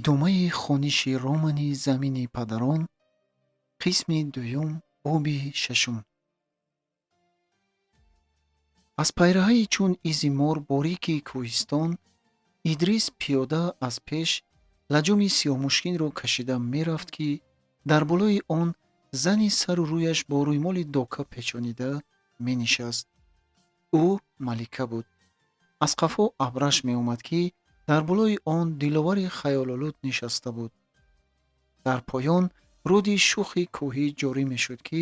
Идомаи хониши романи «Замини падарон», қисми дуюм, боби шашум. Аз пайраҳаи чун изи мор борики кӯҳистон Идрис пиёда аз пеш лаҷоми сиёҳмушкинро кашида мерафт, ки дар болои он зани сару рӯяш бо рӯймоли дока печонида менишаст. Ӯ Малика буд. Аз қафо абраш меомад, ки дар болои он Диловари хаёлолуд нишаста буд. Дар поён руди шухи кӯҳӣ ҷорӣ мешуд, ки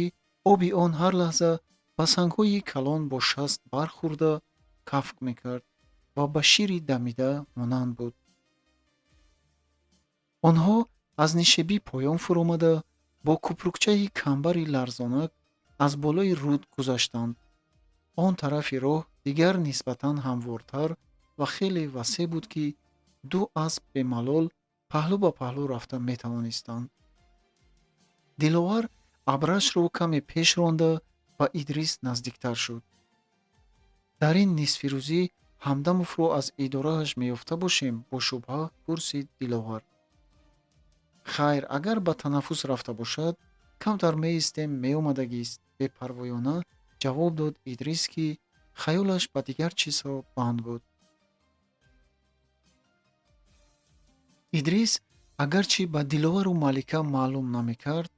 оби он ҳар лаҳза ба сангҳои калон бо шаст бархӯрда кафк мекард ва ба шири дамида монанд буд. Онҳо аз нишебӣ поён фуромада, бо купрукчаи камбари ларзонак аз болои руд гузаштанд. Он тарафи роҳ дигар нисбатан ҳамвортар ва хеле васеъ буд, ки ду асп бемалол паҳлӯ ба паҳлӯ рафта метавонистанд. Диловар абрашро каме пеш ронда, ба Идрис наздиктар шуд. Дар ин нисфирӯзӣ Ҳамдамовро аз идорааш меёфта бошем? Бо шубҳа пурсид Диловар. Хайр, агар ба танаффус рафта бошад, камтар меистем, меомадагист, бепарвоёна ҷавоб дод Идрис, ки хаёлаш ба дигар чизҳо банд буд. Идрис агарчи ба Диловару Малика маълум намекард,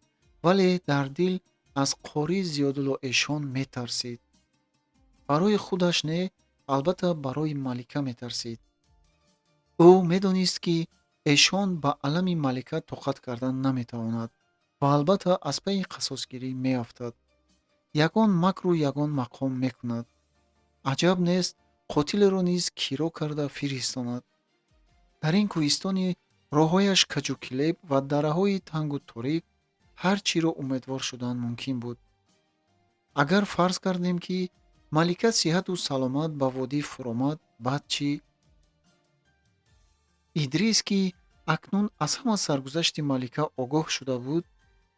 вале дар дил аз қорӣ Зиёдулло Эшон метарсид. Барои худаш не, албатта барои Малика метарсид. Ӯ медонист, ки Эшон ба алами Малика тоқат кардан наметавонад ва албатта аз пайи қасосгирӣ меафтад. Ягон макру ягон мақом мекунад. Аҷаб нест, қотилеро низ киро карда фиристонад. Дар ин кӯҳистони роҳҳояш каҷу килеб ва дараҳои тангу торик ҳар чиро умедвор шудан мумкин буд. Агар фарз кардем, ки Малика сиҳату саломат ба водӣ фуромад, баъд чӣ? Идрис, ки акнун аз ҳама саргузашти Малика огоҳ шуда буд,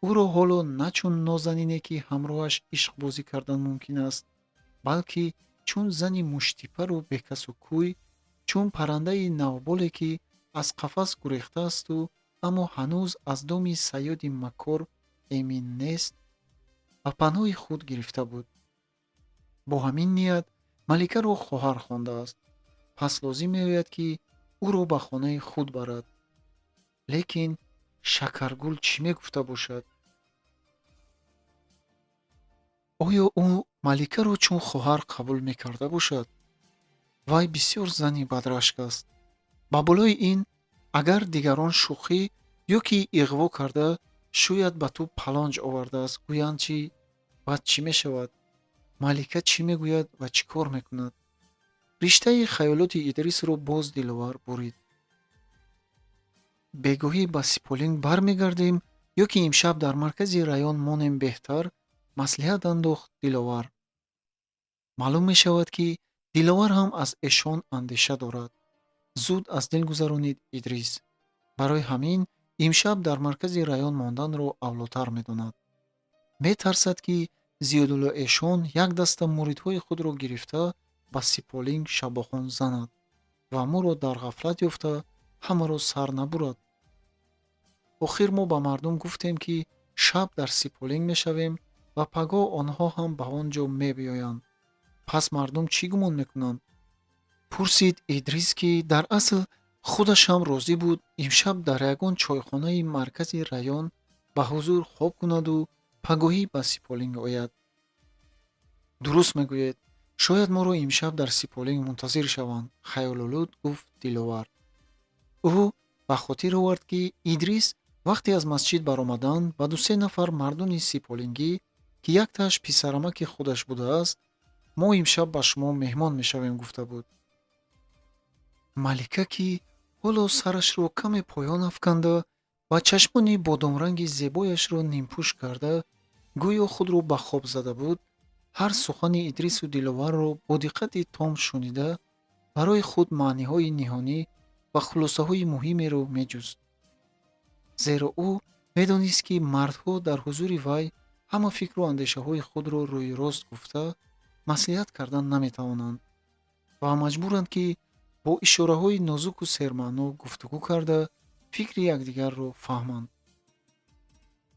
ӯро ҳоло на чун нозанине, ки ҳамроҳаш ишқбозӣ кардан мумкин аст, балки чун зани муштипару бекасу кӯй, чун паррандаи навболе, ки аз қафас гурехтаасту аммо ҳанӯз аз доми сайёди макор эмин нест, ба паноҳи худ гирифта буд. Бо ҳамин ният Маликаро хоҳар хондааст. Пас лозим меояд, ки ӯро ба хонаи худ барад. Лекин Шакаргул чӣ мегуфта бошад? Оё ӯ Маликаро чун хоҳар қабул мекарда бошад? Вай бисёр зани бадрашк аст. Ба болои ин, агар дигарон шӯхӣ ё ки иғво карда, шояд ба ту палонҷ овардааст, гӯянд чӣ? Баъд чӣ мешавад? Малика чӣ мегӯяд ва чӣ кор мекунад? Риштаи хаёлоти Идрисро боз Диловар бурид. Бегоҳӣ ба Сиполинг бармегардем ё ки имшаб дар маркази район монем беҳтар? Маслиҳат андохт Диловар. Маълум мешавад, ки Диловар ҳам аз эшон андеша дорад. Зуд аз дил гузаронид Идрис. Барои ҳамин имшаб дар маркази район монданро авлотар медонад. Метарсад, ки Зиёдулло Эшон як даста муридҳои худро гирифта ба Сиполинг шабохон занад ва моро дар ғафлат ёфта, ҳамаро сар набурад. Охир мо ба мардум гуфтем, ки шаб дар Сиполинг мешавем ва пагоҳ онҳо ҳам ба он ҷо мебиёянд. Пас мардум чӣ гумон мекунанд? Пурсид Идрис, ки дар асл худаш ҳам розӣ буд имшаб дар ягон чойхонаи маркази район ба ҳузур хоб кунаду пагоҳӣ ба Сиполинг ояд. Дуруст мегӯед, шояд моро имшаб дар Сиполинг мунтазир шаванд, хаёлолуд гуфт Диловар. Ӯ ба хотир овард, ки Идрис вақте аз масҷид баромаданд, ба дусе нафар мардони сиполингӣ, ки яктааш писарамаки худаш будааст, мо имшаб ба шумо меҳмон мешавем, гуфта буд. Малика, ки ҳоло сарашро каме поён афканда ва чашмони бодомранги зебояшро нимпӯш карда, гӯё худро ба хоб зада буд, ҳар сухани Идрису Диловарро бо диққати том шунида, барои худ маъниҳои ниҳонӣ ва хулосаҳои муҳимеро меҷуст. Зеро ӯ медонист, ки мардҳо дар ҳузури вай ҳама фикру андешаҳои худро рӯи рост гуфта, маслиҳат кардан наметавонанд ва маҷбуранд, ки бо ишораҳои нозуку сермаъно гуфтугӯ карда, Фикри якдигарро фаҳманд.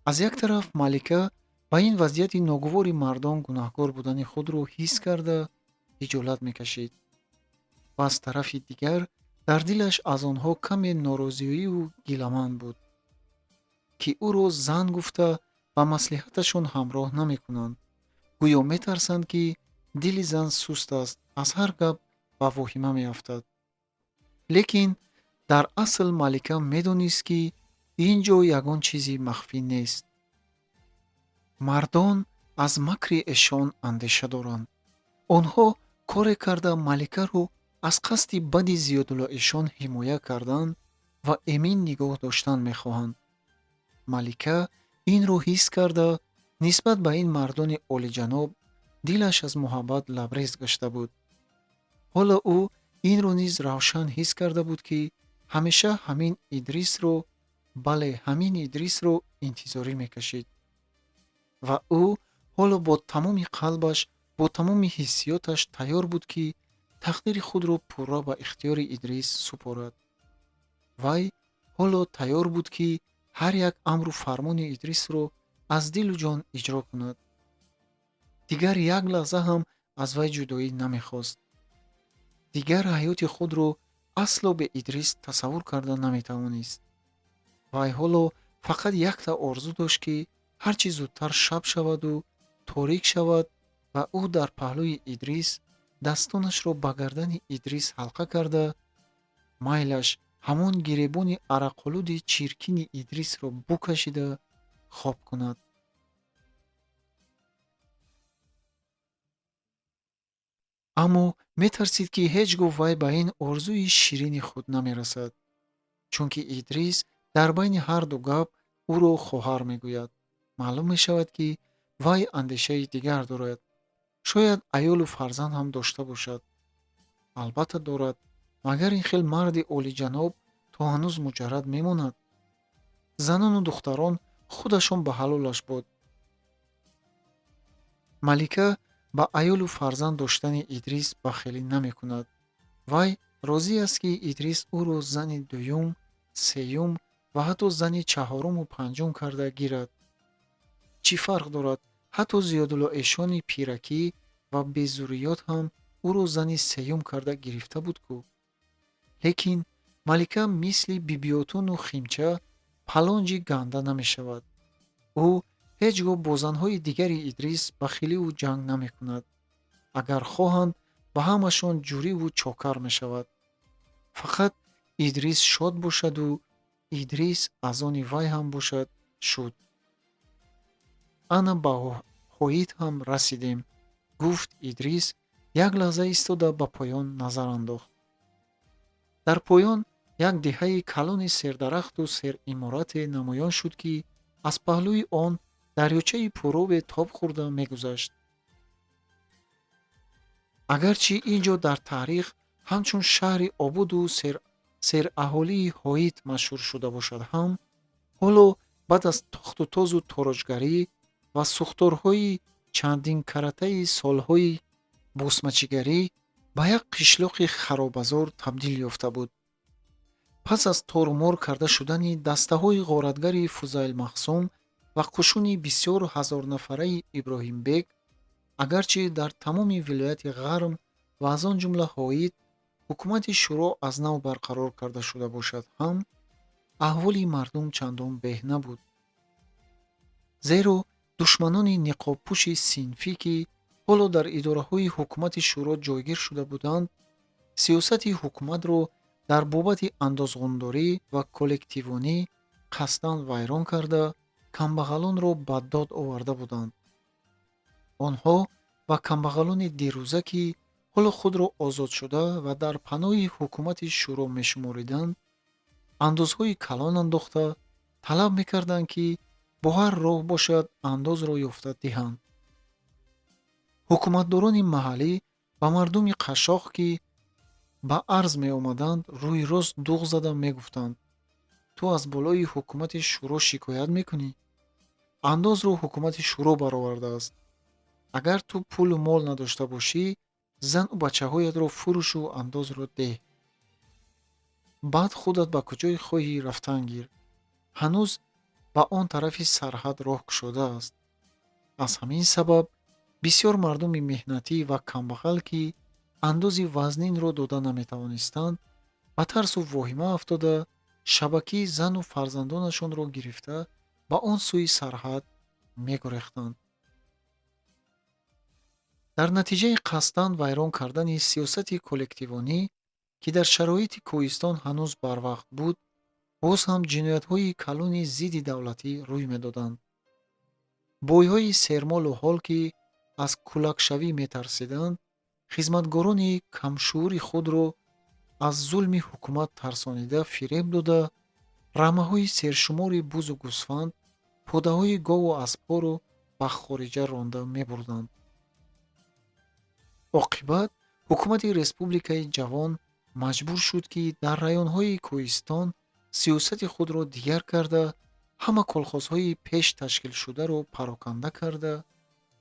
Аз як тараф, Малика ба ин вазъияти ногувори мардон гунаҳкор будани худро ҳис карда, ҳиҷолат мекашид ва аз тарафи дигар дар дилаш аз онҳо каме норозиию гиламанд буд, ки ӯро зан гуфта, ба маслиҳаташон ҳамроҳ намекунанд. Гӯё метарсанд, ки дили зан суст аст, аз ҳар гап ба воҳима меафтад. Лекин дар асл Малика медонист, ки ин ҷо ягон чизи махфӣ нест. Мардон аз макри эшон андеша доранд. Онҳо коре карда, Маликаро аз қасди бади Зиёдулло эшон ҳимоя кардан ва эмин нигоҳ доштан мехоҳанд. Малика инро ҳис карда, нисбат ба ин мардони олиҷаноб дилаш аз муҳаббат лабрез гашта буд. Ҳоло ӯ инро низ равшан ҳис карда буд, ки ҳамеша ҳамин Идрисро, бале, ҳамин Идрисро интизорӣ мекашид ва ӯ ҳоло бо тамоми қалбаш, бо тамоми ҳиссиёташ тайёр буд, ки тақдири худро пурра ба ихтиёри Идрис супорад. Вай ҳоло тайёр буд, ки ҳар як амру фармони Идрисро аз дилу ҷон иҷро кунад. Дигар як лаҳза ҳам аз вай ҷудоӣ намехост. Дигар ҳаёти худро асло бе Идрис тасаввур карда наметавонист. Вай ҳоло фақат якта орзу дошт, ки ҳарчи зудтар шаб шаваду торик шавад ва ӯ дар паҳлӯи Идрис дастонашро ба гардани Идрис ҳалқа карда, майлаш ҳамон гиребони арақолуди чиркини Идрисро букашида, хоб кунад. Аммо метарсид, ки ҳеҷ гоҳ вай ба ин орзуи ширини худ намерасад, чунки Идрис дар байни ҳарду гап ӯро хоҳар мегӯяд. Маълум мешавад, ки вай андешаи дигар дорад. Шояд аёлу фарзанд ҳам дошта бошад. Албатта, дорад. Магар ин хел марди олиҷаноб то ҳанӯз муҷаррад мемонад? Занону духтарон худашон ба ҳалолаш буд. Малика ба аёлу фарзанд доштани Идрис бахелӣ намекунад. Вай розӣ аст, ки Идрис ӯро зани дуюм, сеюм ва ҳатто зани чаҳоруму панҷум карда гирад. Чӣ фарқ дорад, ҳатто Зиёдулло эшони пиракӣ ва безурриёт ҳам ӯро зани сеюм карда гирифта буд кӯ. Лекин Малика мисли Бибиотуну Химча палонҷи ганда намешавад. Ӯ ҳеҷ гоҳ бо занҳои дигари Идрис бахиливу ҷанг намекунад. Агар хоҳанд, ба ҳамашон ҷуриву чокар мешавад. Фақат Идрис шод бошаду Идрис аз они вай ҳам бошад, шуд. Ана ба Ҳоит ҳам расидем, гуфт Идрис, як лаҳза истода, ба поён назар андохт. Дар поён як деҳаи калони сердарахту сериморате намоён шуд, ки аз паҳлӯи он дарёчаи пуробе тоб хӯрда мегузашт. Агарчи ин ҷо дар таърих ҳамчун шаҳри ободу сераҳолии Ҳоит машҳур шуда бошад ҳам, ҳоло баъд аз тохту тозу тороҷгарӣ ва сӯхторҳои чандинкаратаи солҳои босмачигарӣ ба як қишлоқи харобазор табдил ёфта буд. Пас аз торумор карда шудани дастаҳои ғоратгари Фузайл Махсум ва қушуни бисёр ҳазорнафараи Иброҳимбек, агарчи дар тамоми вилояти Ғарм ва аз он ҷумла Ҳоит ҳукумати шӯро аз нав барқарор карда шуда бошад ҳам, аҳволи мардум чандон беҳ набуд. Зеро душманони ниқобпӯши синфӣ, ки ҳоло дар идораҳои ҳукумати шӯро ҷойгир шуда буданд, сиёсати ҳукуматро дар бобати андозғундорӣ ва коллективонӣ қасдан вайрон карда, камбағалонро ба дод оварда буданд. Онҳо ба камбағалони дирӯза, ки ҳоло худро озодшуда ва дар паноҳи ҳукумати шӯро мешумориданд, андозҳои калон андохта, талаб мекарданд, ки бо ҳар роҳ бошад, андозро ёфта диҳанд. Ҳукуматдорони маҳаллӣ ба мардуми қашшоқ, ки ба арз меомаданд, рӯи рост дуғ зада мегуфтанд: «Ту аз болои ҳукумати шӯро шикоят мекунӣ? Андозро ҳукумати шӯро баровардааст. Агар ту пулу мол надошта бошӣ, зану бачаҳоятро фурӯшу андозро деҳ». Баъд худат ба куҷое хоҳӣ рафтан гир. Ҳанӯз ба он тарафи сарҳад роҳ кушодааст. Аз ҳамин сабаб бисёр мардуми меҳнатӣ ва камбағал, ки андози вазнинро дода наметавонистанд, ба тарсу воҳима афтода, шабакӣ зану фарзандонашонро гирифта ба он сӯи сарҳад мегурехтанд. Дар натиҷаи қасдан вайрон кардани сиёсати коллективонӣ, ки дар шароити кӯҳистон ҳанӯз барвақт буд, боз ҳам ҷиноятҳои калони зидди давлатӣ рӯй медоданд. Бойҳои сермолу ҳол, ки аз кулакшавӣ метарсиданд, хизматгорони камшуъури худро аз зулми ҳукумат тарсонида, фиреб дода, рамаҳои сершумори бузу гӯсфанд, подаҳои гову аспҳоро ба хориҷа ронда мебурданд. Оқибат ҳукумати республикаи ҷавон маҷбур шуд, ки дар районҳои кӯҳистон сиёсати худро дигар карда, ҳама колхозҳои пеш ташкилшударо пароканда карда,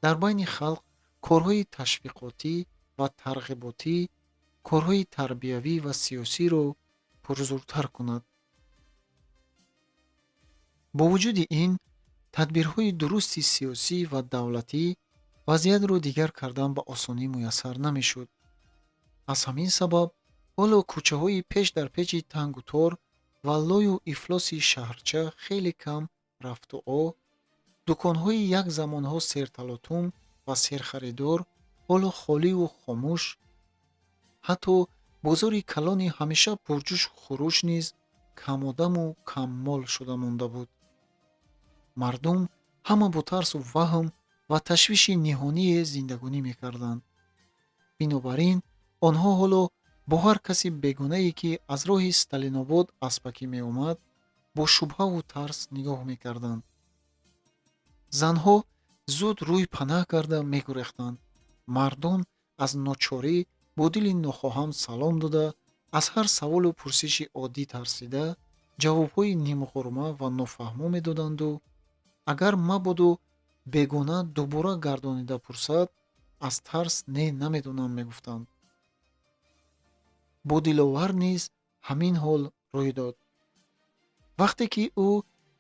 дар байни халқ корҳои ташвиқотӣ ва тарғиботӣ, корҳои тарбиявӣ ва сиёсиро пурзӯртар кунад. Бо вуҷуди ин, тадбирҳои дурусти сиёсӣ ва давлатӣ вазъиятро дигар кардан ба осонӣ муяссар намешуд. Аз ҳамин сабаб ҳоло кӯчаҳои пеш дар печи тангу тор ва лою ифлоси шаҳрча хеле кам рафтуо, дуконҳои як замонҳо серталотум ва серхаридор ҳоло холиву хомӯш, ҳатто бозори калони ҳамеша пурҷӯшу хуруш низ камодаму каммол шуда монда буд. Мардум ҳама бо тарсу ваҳм ва ташвиши ниҳоние зиндагонӣ мекарданд. Бинобар ин онҳо ҳоло бо ҳар каси бегонае, ки аз роҳи Сталинобод аспакӣ меомад, бо шубҳаву тарс нигоҳ мекарданд. Занҳо зуд рӯй панаҳ карда мегурехтанд. Мардон аз ночорӣ бо дили нохоҳам салом дода, аз ҳар саволу пурсиши оддӣ тарсида, ҷавобҳои нимғурма ва нофаҳмо медоданду агар мабодо бегона дубора гардонида пурсад, аз тарс не, намедонам мегуфтанд. Бо Диловар низ ҳамин ҳол рӯй дод. Вақте ки ӯ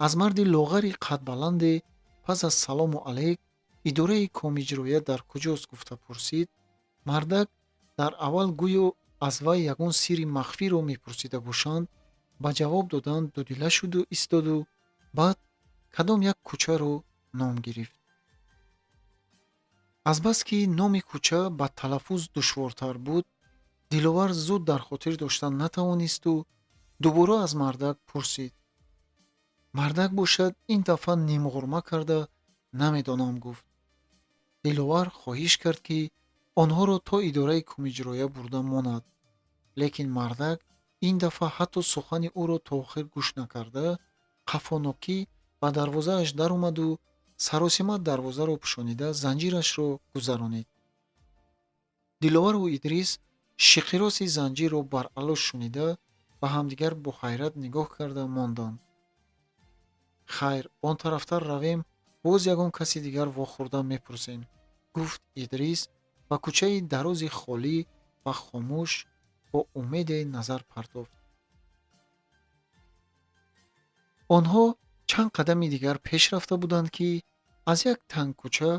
аз марди лоғари қадбаланде пас аз салому алайк идораи комиҷроя дар куҷост гуфта пурсид, мардак дар аввал гӯё аз вай ягон сирри махфиро мепурсида бошанд, ба ҷавоб додан дудила шуду истоду баъд кадом як кӯчаро ном гирифт. Азбаски номи кӯча ба талаффуз душвортар буд, Диловар зуд дар хотир дошта натавонисту дубора аз мардак пурсид. Мардак бошад ин дафъа нимғурма карда намедонам гуфт. Диловар хоҳиш кард, ки онҳоро то идораи комиҷроя бурда монад, лекин мардак ин дафъа ҳатто сухани ӯро то охир гӯш накарда, қафонокӣ ба дарвозааш даромаду саросима дарвозаро пӯшонида занҷирашро гузаронид. Диловару Идрис шиқироси занҷирро баръало шунида, ба ҳамдигар бо ҳайрат нигоҳ карда монданд. Хайр, он тарафтар равем, боз ягон каси дигар вохӯрда мепурсем, гуфт Идрис ба кӯчаи дарози холӣ ва хомӯш бо умеде назар партофт. Онҳо чанд қадами дигар пеш рафта буданд, ки аз як тангкӯча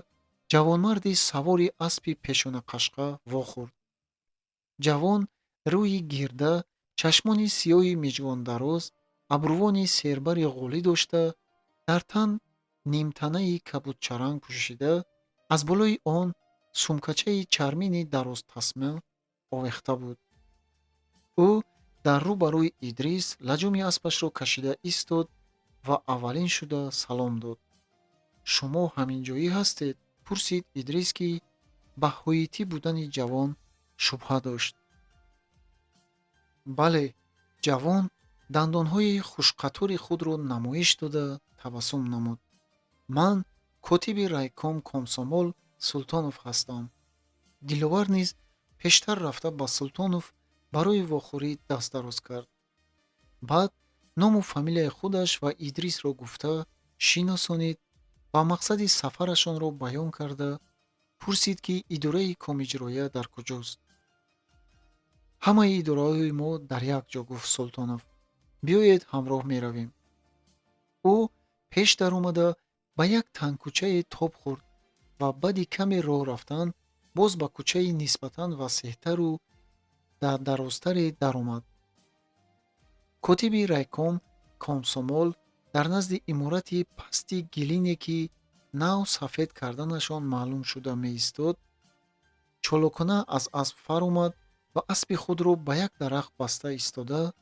ҷавонмарди савори аспи пешонақашқа вохӯрд. Ҷавон рӯи гирда, чашмони сиёҳи миҷгондароз, абрувони сербари ғулӣ дошта, дар тан нимтанаи кабудчаранг пӯшида, аз болои он сумкачаи чармини дарозтасма овехта буд. Ӯ дар рӯ ба рӯи Идрис лаҷоми аспашро кашида истод ва аввалин шуда салом дод. Шумо ҳаминҷоӣ ҳастед? Пурсид Идрис, ки ба ҳоитӣ будани ҷавон шубҳа дошт. Бале, ҷавон дандонҳои хушқатори худро намоиш дода табассум намуд. Ман котиби райком комсомол Султонов ҳастам. Диловар низ пештар рафта ба Султонов барои вохӯрӣ даст дароз кард. Баъд ному фамилияи худаш ва Идрисро гуфта шиносонид ва мақсади сафарашонро баён карда пурсид, ки идораи комиҷроя дар куҷост. Ҳамаи идораҳои мо дар як ҷо, гуфт Султонов. Биёед, ҳамроҳ меравем. Ӯ пеш даромада ба як тангкӯчае тоб хӯрд ва баъди каме роҳ рафтан боз ба кӯчаи нисбатан васеътару дарозтаре даромад. Котиби райком комсомол дар назди иморати пасти гилине, ки нав сафед карданашон маълум шуда меистод, чолокона аз асп фаромад ва аспи худро ба як дарахт баста истода,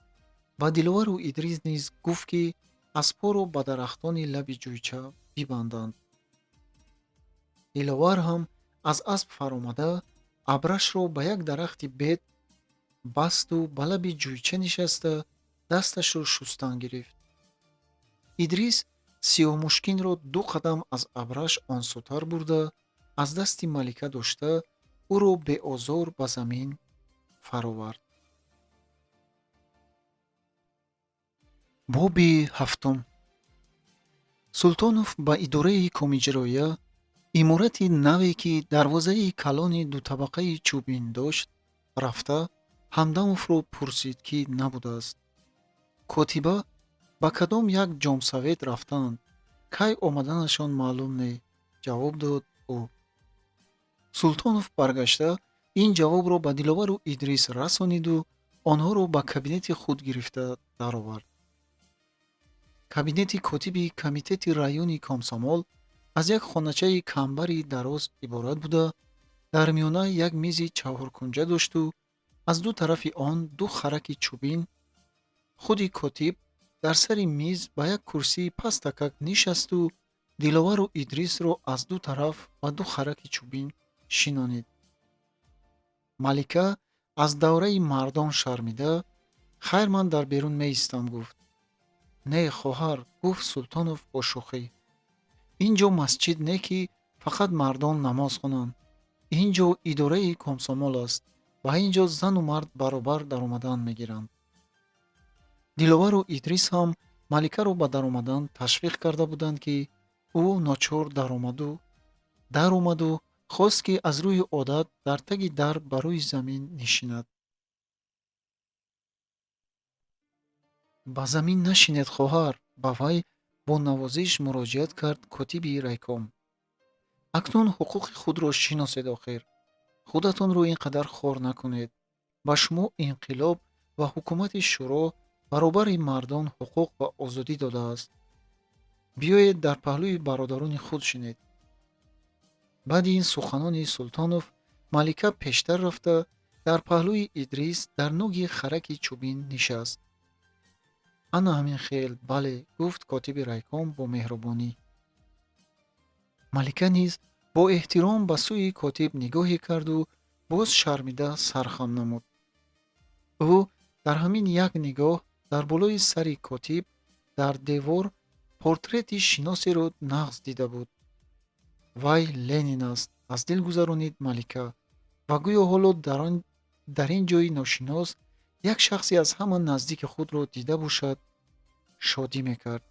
ба Диловару Идрис низ гуфт, ки аспҳоро ба дарахтони лаби ҷӯйча бибанданд. Диловар ҳам аз асп фаромада, абрашро ба як дарахти бед басту ба лаби ҷӯйча нишаста, дасташро шустан гирифт. Идрис сиёҳмушкинро ду қадам аз абраш онсӯтар бурда, аз дасти Малика дошта, ӯро беозор ба замин фаровард. Боби ҳафтум. Султонов ба идораи комиҷроия, иморати наве, ки дарвозаи калони дутабақаи чӯбин дошт, рафта, Ҳамдамовро пурсид, ки набудааст. Котиба ба кадом як ҷомсавет рафтаанд, кай омаданашон маълум не, ҷавоб дод ӯ. Султонов баргашта ин ҷавобро ба Диловару Идрис расониду онҳоро ба кабинети худ гирифта даровард. Кабинети котиби комитети райони комсомол аз як хоначаи камбари дароз иборат буда, дар миёна як мизи чаҳоркунҷа дошту аз ду тарафи он ду хараки чӯбин. Худи котиб дар сари миз ба як курсии пастакак нишасту Диловару Идрисро аз ду тараф ба ду хараки чӯбин шинонид. Малика аз давраи мардон шармида: «Хайр, ман дар берун меистам», гуфт. «Не, хоҳар», гуфт Султонов бо шӯхӣ. «Ин ҷо масҷид не, ки фақат мардон намоз хонанд. Ин ҷо идораи комсомол аст ва ин ҷо зану мард баробар даромадан мегиранд». Диловару Идрис ҳам Маликаро ба даромадан ташвиқ карда буданд, ки ӯ ночор даромаду хост, ки аз рӯи одат дар таги дар ба рӯи замин нишинад. «Ба замин нашинед, хоҳар», ба вай бо навозиш муроҷиат кард котиби райком. «Акнун ҳуқуқи худро шиносед. Охир худатонро ин қадар хор накунед. Ба шумо инқилоб ва ҳукумати шӯро баробари мардон ҳуқуқ ва озодӣ додааст. Биёед, дар паҳлӯи бародарони худ шинед». Баъди ин суханони Султонов Малика пештар рафта, дар паҳлӯи Идрис дар нуги хараки чӯбин нишаст. «Ана ҳамин хел, бале», гуфт котиби райком бо меҳрубонӣ. Малика низ бо эҳтиром ба сӯи котиб нигоҳе карду боз шармида сархам намуд. Ӯ дар ҳамин як нигоҳ дар болои сари котиб дар девор портрети шиносеро нағз дида буд. «Вай Ленин аст», аз дил гузаронид Малика ва гӯё ҳоло дар ин ҷои ношинос як шахси аз ҳама наздики худро дида бошад, шодӣ мекард.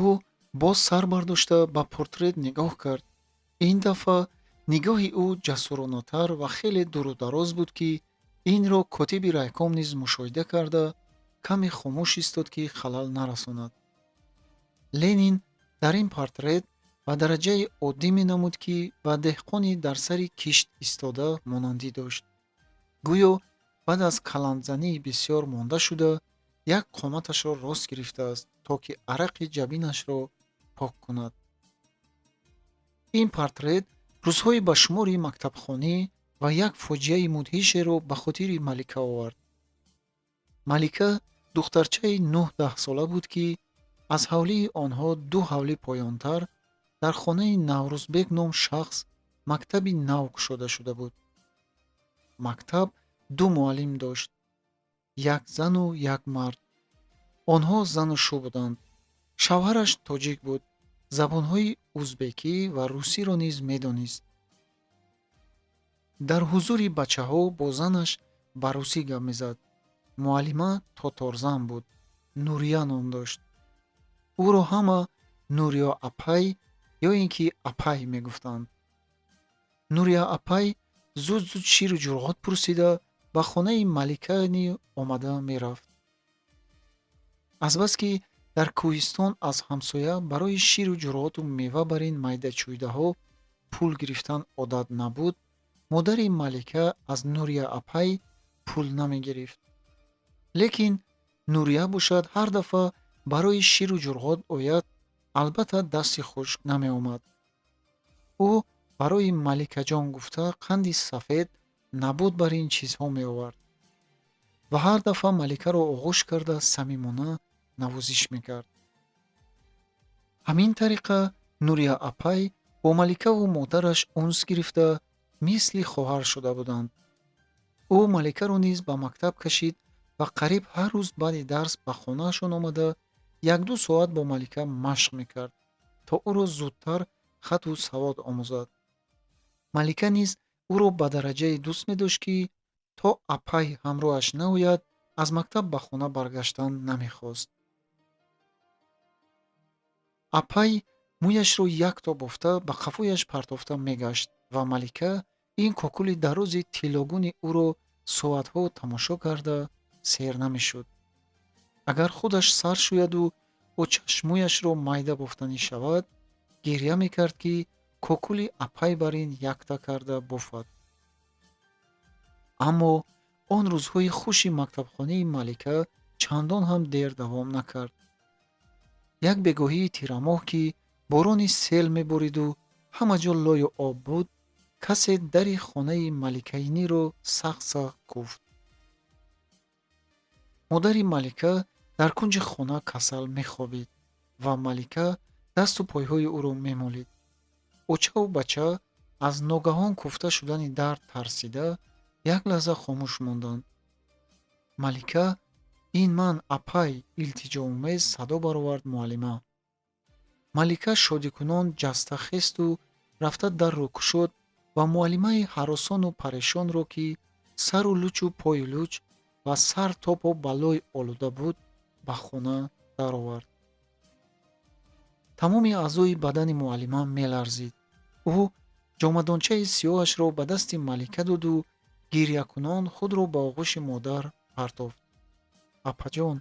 Ӯ боз сар бардошта ба портрет нигоҳ кард. Ин дафъа нигоҳи ӯ ҷасуронатар ва хеле дуру дароз буд, ки инро котиби райком низ мушоҳида карда, каме хомӯш истод, ки халал нарасонад. Ленин дар ин портрет ба дараҷаи оддӣ менамуд, ки ба деҳқони дар сари кишт истода монандӣ дошт. Гӯё баъд аз каландзании бисёр монда шуда, як қоматашро рост гирифтааст, то ки арақи ҷабинашро пок кунад. Ин портрет рӯзҳои ба шумори мактабхонӣ ва як фоҷиаи мудҳишеро ба хотири Малика овард. Малика духтарчаи 9-10 сола буд, ки аз ҳавлии онҳо ду ҳавлӣ поёнтар дар хонаи Наврӯзбек ном шахс мактаби нав кушода шуда буд. Мактаб ду муаллим дошт: як зану як мард. Онҳо зану шу буданд. Шавҳараш тоҷик буд, забонҳои узбекӣ ва русиро низ медонист. Дар ҳузури бачаҳо бо занаш ба русӣ гап мезад. Муаллима тоторзан буд, Нурия ном дошт. Ӯро ҳама Нурия апай ё ин ки апай мегуфтанд. Нурия апай Зуд-зуд ширу ҷурғот пурсида, ба хонаи Маликани омада мерафт. Азбаски дар кӯҳистон аз ҳамсоя барои ширу ҷурғоту мева бар ин майдачӯйдаҳо пул гирифтан одат набуд, модари Малика аз Нурия апай пул намегирифт. Лекин Нурия бошад, ҳар дафъа барои ширу ҷурғот ояд, албатта, дасти хушк намеомад. Ӯ барои Маликаҷон гуфта қанди сафед, набот бар ин чизҳо меовард ва ҳар дафъа Маликаро оғӯш карда, самимона навозиш мекард. Ҳамин тариқа Нурия апай бо Маликаву модараш унс гирифта, мисли хоҳар шуда буданд. Ӯ Маликаро низ ба мактаб кашид ва қариб ҳар рӯз баъди дарс ба хонаашон омада, 1-ду соат бо Малика машқ мекард, то ӯро зудтар хату савод омӯзад. Малика низ ӯро ба дараҷае дӯст медошт, ки то апай ҳамроҳаш наояд, аз мактаб ба хона баргаштан намехост. Апай мӯяшро якто бофта, ба қафояш партофта мегашт ва Малика ин кокули дарози тиллогуни ӯро соатҳо тамошо карда сер намешуд. Агар худаш сар шӯяду очаш мӯяшро майда бофтанӣ шавад, гирья мекард, ки кокули апай бар ин якта карда бофад. Аммо он рӯзҳои хуши мактабхонии Малика чандон ҳам дер давом накард. Як бегоҳии тирамоҳ, ки борони сел мебориду ҳама ҷо лою об буд, касе дари хонаи Маликаиниро сахт-сахт кӯфт. Модари Малика дар кунҷи хона касал мехобид ва Малика дасту пойҳои ӯро мемолид. Очаву бача аз ногаҳон кӯфта шудани дар тарсида, як лаҳза хомӯш монданд. «Малика, ин ман, апай», илтиҷоомез садо баровард муаллима. Малика шодикунон ҷаста хесту рафта дарро кушод ва муаллимаи ҳаросону парешонро, ки сару лучу пою луч ва сар то по ба лой олуда буд, ба хона даровард. Тамоми аъзои бадани муаллима меларзид. Ӯ ҷомадончаи сиёҳашро ба дасти Малика доду гирьякунон худро ба оғӯши модар партофт. «Апаҷон,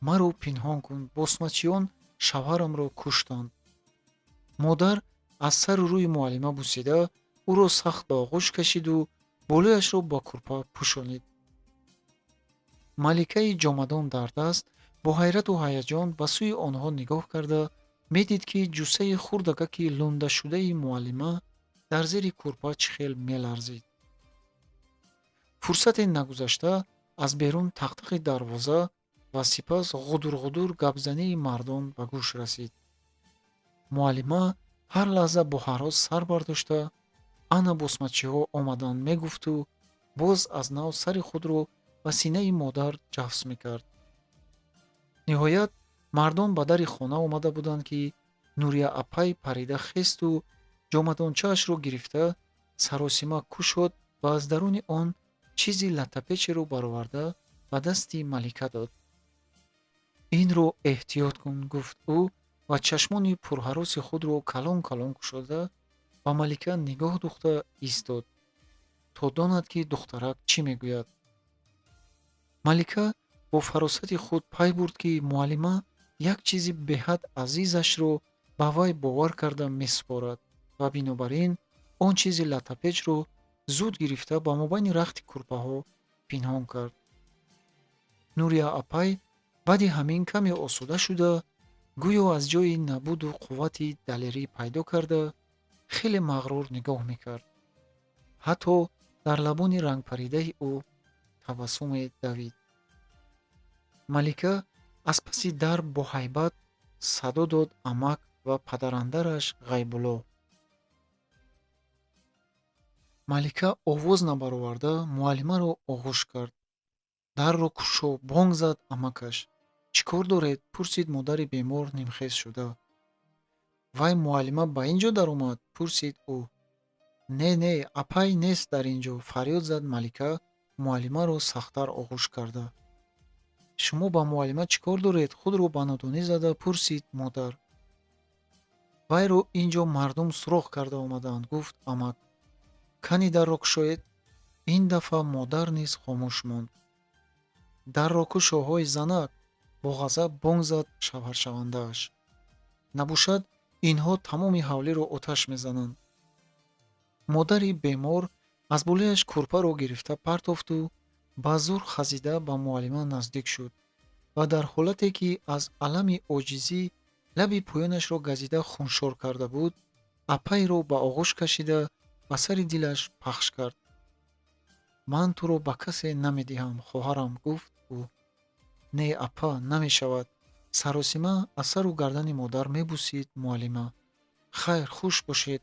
маро пинҳон кун, босмачиён шавҳарамро куштанд». Модар аз сару рӯи муаллима бусида, ӯро сахт ба оғӯш кашиду болояшро ба курпа пӯшонид. Маликаи ҷомадон дар даст бо ҳайрату ҳаяҷон ба сӯи онҳо нигоҳ карда медид, ки ҷуссаи хурдакаки лундашудаи муаллима дар зери курпа чӣ хел меларзид. Фурсате нагузашта, аз берун тақтақи дарвоза ва сипас ғудур-ғудур гапзании мардон ба гӯш расид. Муаллима ҳар лаҳза бо ҳарос сар бардошта, «Ана босмачиҳо омаданд», мегуфту боз аз нав сари худро ба синаи модар ҷафс мекард. Ниҳоят мардон ба дари хона омада буданд, ки Нурия апай парида хесту ҷомадончаашро гирифта, саросима кушод ва аз даруни он чизи латтапечеро бароварда, ба дасти Малика дод. «Инро эҳтиёт кун», гуфт ӯ ва чашмони пурҳароси худро калон калон кушода, ба Малика нигоҳ духта истод, то донад, ки духтарак чӣ мегӯяд. Малика бо фаросати худ пай бурд, ки муаллима як чизи беҳад азизашро ба вай бовар карда месупорад ва бинобар ин он чизи латтапечро зуд гирифта, ба мобайни рахти курпаҳо пинҳон кард. Нурия апай баъди ҳамин каме осуда шуда, гӯё аз ҷойи набуду қуввати далерӣ пайдо карда, хеле мағрур нигоҳ мекард. Ҳатто дар лабони рангпаридаи ӯ табассуме давид. Малика аз паси дар бо ҳайбат садо дод амак ва падарандараш Ғайбулло. Малика овоз набароварда, муаллимаро оғӯш кард. «Дарро кушо», бонг зад амакаш. «Чӣ кор доред?» пурсид модари бемор нимхез шуда. «Вай муаллима ба ин ҷо даромад?» пурсид ӯ. «Не, не, апай нест дар ин ҷо», фарёд зад Малика, муаллимаро сахттар оғӯш карда. «Шумо ба муаллима чӣ кор доред?» худро ба нодонӣ зада пурсид модар. «Вайро ин ҷо мардум суроғ карда омадаанд», гуфт амак. «Кани дарро кушоед». Ин дафъа модар низ хомӯш монд. Дарро кушо, ҳой занак, бо ғазаб бонг зад шавҳаршавандааш. Набошад, инҳо тамоми ҳавлиро оташ мезананд. Модари бемор аз болояш кӯрпаро гирифта партофту ба зур хазида ба муаллима наздик шуд ва дар ҳолате ки аз алами оҷизӣ лаби поёнашро газида хуншор карда буд, апайро ба оғӯш кашида ба сари дилаш пахш кард. Ман туро ба касе намедиҳам, хоҳарам, гуфт ӯ. Не, апа, намешавад. Саросима аз сару гардани модар мебусид муаллима. Хайр, хуш бошед,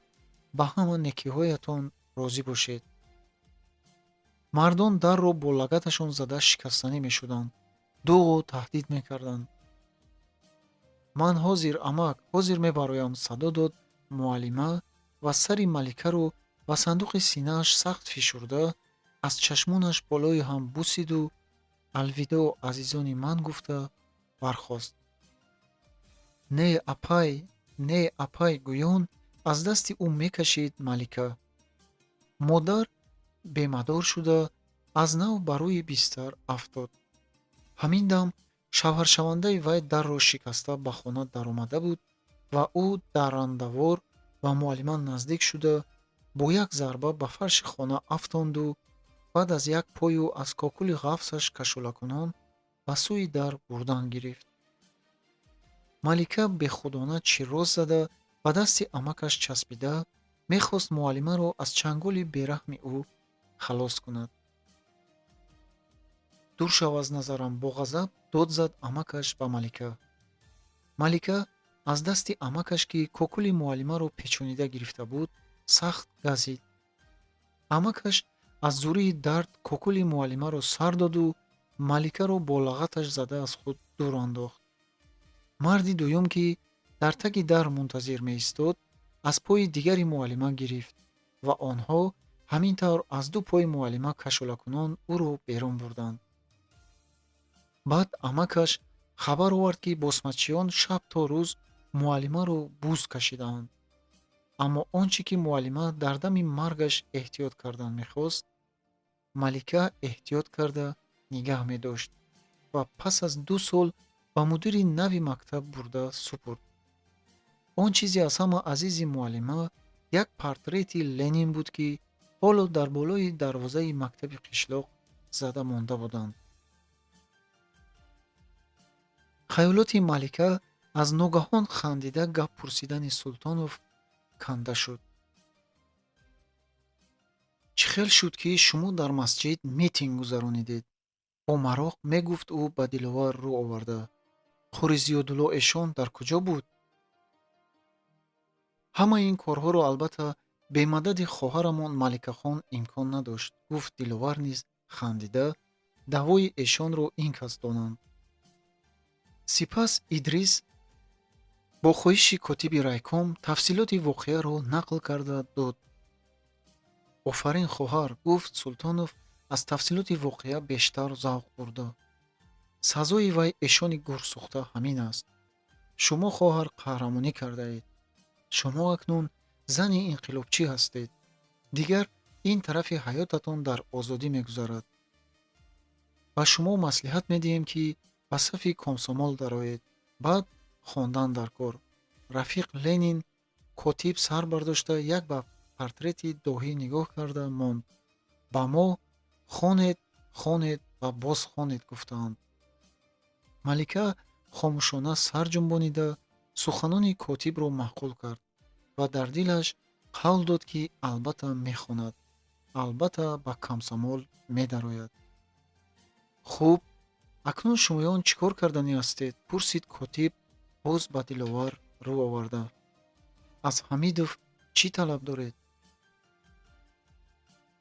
ба ҳама некиҳоятон розӣ бошед. Мардон дарро бо лагаташон зада шикастанӣ мешуданд, дуғу таҳдид мекарданд. Ман ҳозир, амак, ҳозир мебароям, садо дод муаллима ва сари Маликаро ба сандуқи синааш сахт фишурда, аз чашмонаш болои ҳам бусиду алвидоъ, азизони ман, гуфта бархост. Не, апай, не, апай, гӯён аз дасти ӯ мекашид Малика. Модар бемадор шуда аз нав ба рӯи бистар афтод. Ҳамин дам шавҳаршавандаи вай дарро шикаста ба хона даромада буд ва ӯ даррандавор ба муаллима наздик шуда бо як зарба ба фарши хона афтонду баъд аз як пою аз кокули ғафсаш кашолакунон ба сӯи дар бурдан гирифт. Малика бехудона чирроз зада ба дасти амакаш часпида мехост муаллимаро аз чанголи бераҳми ӯ халос кунад. Дур шав аз назарам, бо ғазаб дод зад амакаш ба Малика. Малика аз дасти амакаш, ки кокули муаллимаро печонида гирифта буд, сахт газид. Амакаш аз зурии дард кокули муаллимаро сар доду Маликаро бо лағаташ зада аз худ дур андохт. Марди дуюм, ки дар таги дар мунтазир меистод, аз пои дигари муаллима гирифт ва онҳо ҳамин тавр аз ду пои муаллима кашолакунон ӯро берун бурданд. Баъд амакаш хабар овард, ки босмачиён шаб то рӯз муаллимаро буз кашидаанд. Аммо он чӣ ки муаллима дар дами маргаш эҳтиёт кардан мехост, Малика эҳтиёт карда нигаҳ медошт ва пас аз 2 сол ба мудири нави мактаб бурда супурд. Он чизе аз ҳама азизи муаллима як портрети Ленин буд, ки ҳоло дар болои дарвозаи мактаби қишлоқ зада монда буданд. Хаёлоти Малика аз ногаҳон хандида гап пурсидани Султонов канда шуд. Чӣ хел шуд, ки шумо дар масҷид митинг гузаронидед? Бо мароқ мегуфт ӯ ба Диловар рӯ оварда. Қори Зиёдулло эшон дар куҷо буд? Ҳамаи ин корҳоро албатта бемадади хоҳарамон Маликахон имкон надошт, гуфт Диловар низ хандида, даъвои эшонро ин кас донанд. Сипас Идрис бо хоҳиши котиби райком тафсилоти воқеаро нақл карда дод. Офарин, хоҳар, гуфт Султонов аз тафсилоти воқеа бештар завқ бурда. Сазои вай эшони гурсӯхта ҳамин аст. Шумо, хоҳар, қаҳрамонӣ кардаед. Шумо акнун зани инқилобчӣ ҳастед. Дигар ин тарафи ҳаётатон дар озодӣ мегузарад. Ба шумо маслиҳат медиҳем, ки ба сафи комсомол дароед. Баъд хондан дар кор. Рафиқ Ленин. Котиб сар бардошта як ба портрети доҳӣ нигоҳ карда монд. Ба мо хонед, хонед ва боз хонед гуфтаанд. Малика хомӯшона сар ҷунбонида суханони котибро маъқул кард ва дар дилаш қавл дод, ки албатта мехонад, албатта ба комсомол медарояд. Хуб, акнун шумоён чӣ кор карданӣ ҳастед? Пурсид котиб боз ба Диловар рӯ оварда. Аз Ҳамидов чӣ талаб доред?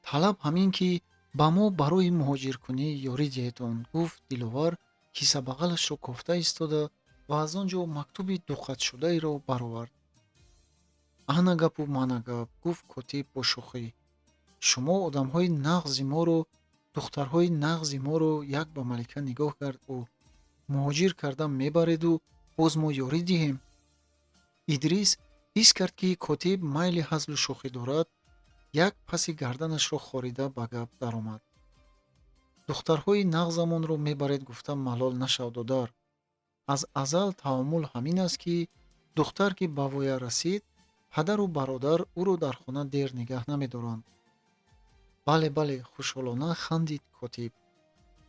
Талаб ҳамин, ки ба мо барои муҳоҷиркунӣ ёрӣ диҳедон, гуфт Диловар кисабағалашро кофта истода ва аз он ҷо мактуби дуқатшудаеро баровард. Ана гапу мана гап, гуфт котиб бо шӯхӣ. Шумо одамҳои нағзи моро, духтарҳои нағзи моро, як ба Малика нигоҳ кард ӯ, муҳоҷир карда мебареду боз мо ёрӣ диҳем. Идрис ҳис кард, ки котиб майли ҳазлу шӯхӣ дорад. Як паси гарданашро хорида ба гап даромад. Духтарҳои нағзамонро мебаред гуфта малол нашав, додар. Аз азал таомул ҳамин аст, ки духтар ки ба воя расид, падару бародар ӯро дар хона дер нигаҳ намедоранд. Бале, бале, хушҳолона хандид котиб.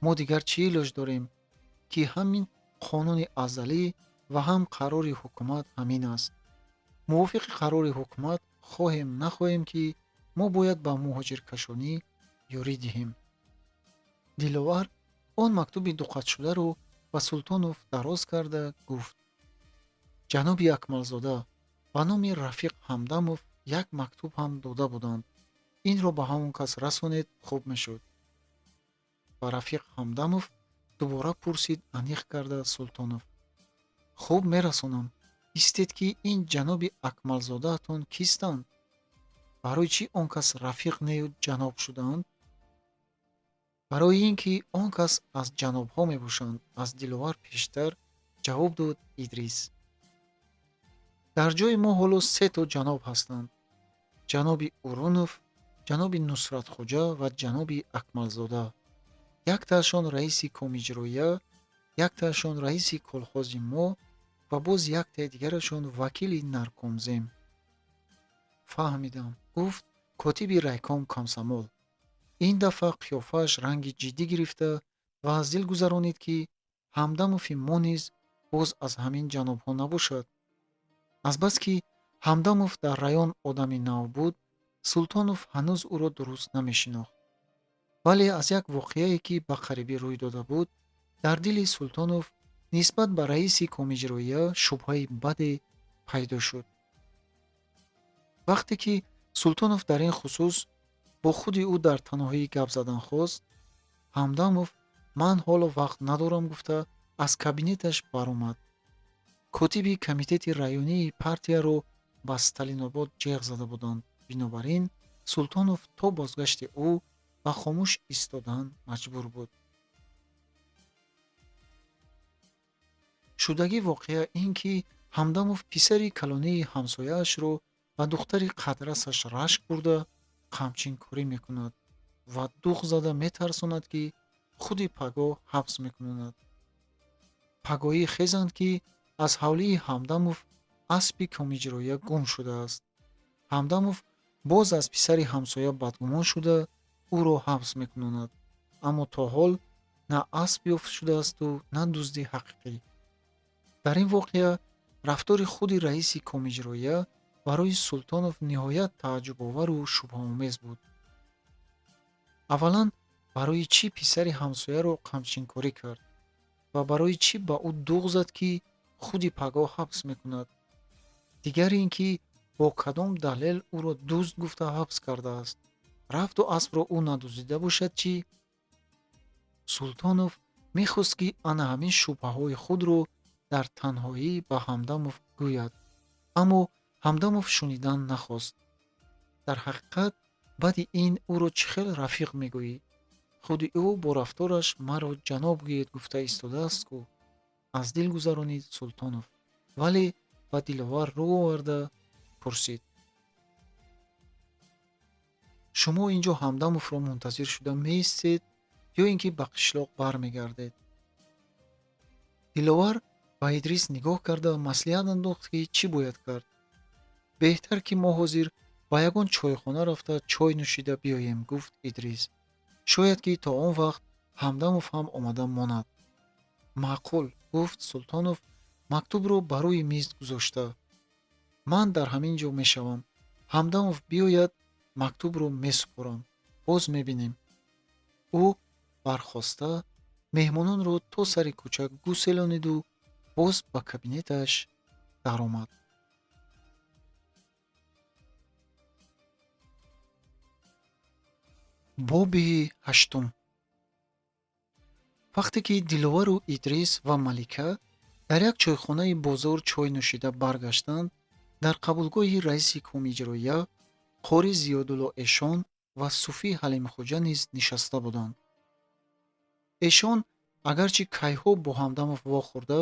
Мо дигар чӣ илоҷ дорем, ки ҳамин қонуни азалӣ ва ҳам қарори ҳукумат ҳамин аст. Мувофиқи қарори ҳукумат, хоҳем нахоҳем, ки мо бояд ба муҳоҷиркашонӣ ёрӣ диҳем. Диловар он мактуби дуқатшударо ба Султонов дароз карда гуфт: «Ҷаноби Акмалзода, ба номи Рафиқ Ҳамдамов як мактуб ҳам дода буданд. Инро ба ҳамон кас расонед, хуб мешуд». Ба Рафиқ Ҳамдамов? Дубора пурсид аниқ карда Султонов. Хуб, мерасонам. Истед, ки ин ҷаноби Акмалзодаатон кистанд? Барои чӣ он кас рафиқ нею ҷаноб шудаанд? Барои ин ки он кас аз ҷанобҳо мебошанд, аз Диловар пештар ҷавоб дод Идрис. Дар ҷои мо ҳоло се то ҷаноб ҳастанд: ҷаноби Урунов, ҷаноби Нусратхоҷа ва ҷаноби Акмалзода. Яктаашон раиси комиҷроия, яктаашон раиси колхози мо ва боз яктаи дигарашон вакили наркомзем. Фаҳмидам, гуфт котиби райком комсомол. Ин дафъа қиёфааш ранги ҷиддӣ гирифта ва аз дил гузаронид, ки Ҳамдамови мо низ боз аз ҳамин ҷанобҳо набошад. Азбаски Ҳамдамов дар район одами нав буд, Султонов ҳанӯз ӯро дуруст намешинохт. Вале аз як воқеае, ки ба қарибӣ рӯй дода буд, дар дили Султонов нисбат ба раиси комиҷроия шубҳаи баде пайдо шуд. Вақте ки Султонов дар ин хусус бо худи ӯ дар танҳоӣ гап задан хост, Ҳамдамов ман ҳоло вақт надорам гуфта аз кабинеташ баромад. Котиби комитети районии партияро ба Сталинобод ҷеғ зада буданд. Бинобар ин Султонов то бозгашти ӯ ба хомӯш истодан маҷбур буд. Шудагӣ воқеа ин ки Ҳамдамов писари калонии ҳамсояашро ба духтари қадрасаш рашк бурда қамчинкорӣ мекунад ва дуғ зада метарсонад, ки худи пагоҳ ҳабс мекунад. Пагоҳӣ хезанд, ки аз ҳавлии Ҳамдамов аспи комиҷроия гум шудааст. Ҳамдамов боз аз писари ҳамсоя бадгумон шуда ӯро ҳабс мекунонад, аммо то ҳол на асп ёфт шудаасту на дузди ҳақиқӣ. Дар ин воқеа рафтори худи раиси комиҷроия барои Султонов ниҳоят тааҷҷубовару шубҳаомез буд. Аввалан, барои чӣ писари ҳамсояро қамчинкорӣ кард ва барои чӣ ба ӯ дуғ зад, ки худи пагоҳ ҳабс мекунад? Дигар ин ки бо кадом далел ӯро дузд гуфта ҳабс кардааст? Рафту аспро ӯ надуздида бошад, чӣ? Султонов мехост, ки ана ҳамин шубҳаҳои худро дар танҳоӣ ба Ҳамдамов гӯяд, аммо Ҳамдамов шунидан нахост. Дар ҳақиқат, баъди ин ӯро чӣ хел рафиқ мегӯӣ? Худи ӯ бо рафтораш маро ҷаноб гӯед гуфта истодааст-ку, аз дил гузаронид Султонов, вале ба Диловар рӯ оварда пурсид: Шумо ин ҷо Ҳамдамовро мунтазир шуда меистед ё ин ки ба қишлоқ бармегардед? Диловар ба Идрис нигоҳ карда маслиҳат андохт, ки чӣ бояд кард. Беҳтар, ки мо ҳозир ба ягон чойхона рафта чой нӯшида биёем, гуфт Идрис. Шояд, ки то он вақт Ҳамдамов ҳам омада монад. Маъқул, гуфт Султонов мактубро ба рӯи миз гузошта. Ман дар ҳамин ҷо мешавам. Ҳамдамов биёяд, мактубро месупорам. Боз мебинем. Ӯ бархоста меҳмононро то сари кӯча гуселониду боз ба кабинеташ даромад. Боби ҳаштум. Вақте ки Диловару Идрис ва Малика дар як чойхонаи бозор чой нӯшида баргаштанд, дар қабулгоҳи раиси комиҷроия қори Зиёдулло Эшон ва Суфӣ Ҳалимхоҷа низ нишаста буданд. Эшон агарчи кайҳо бо Ҳамдамов вохӯрда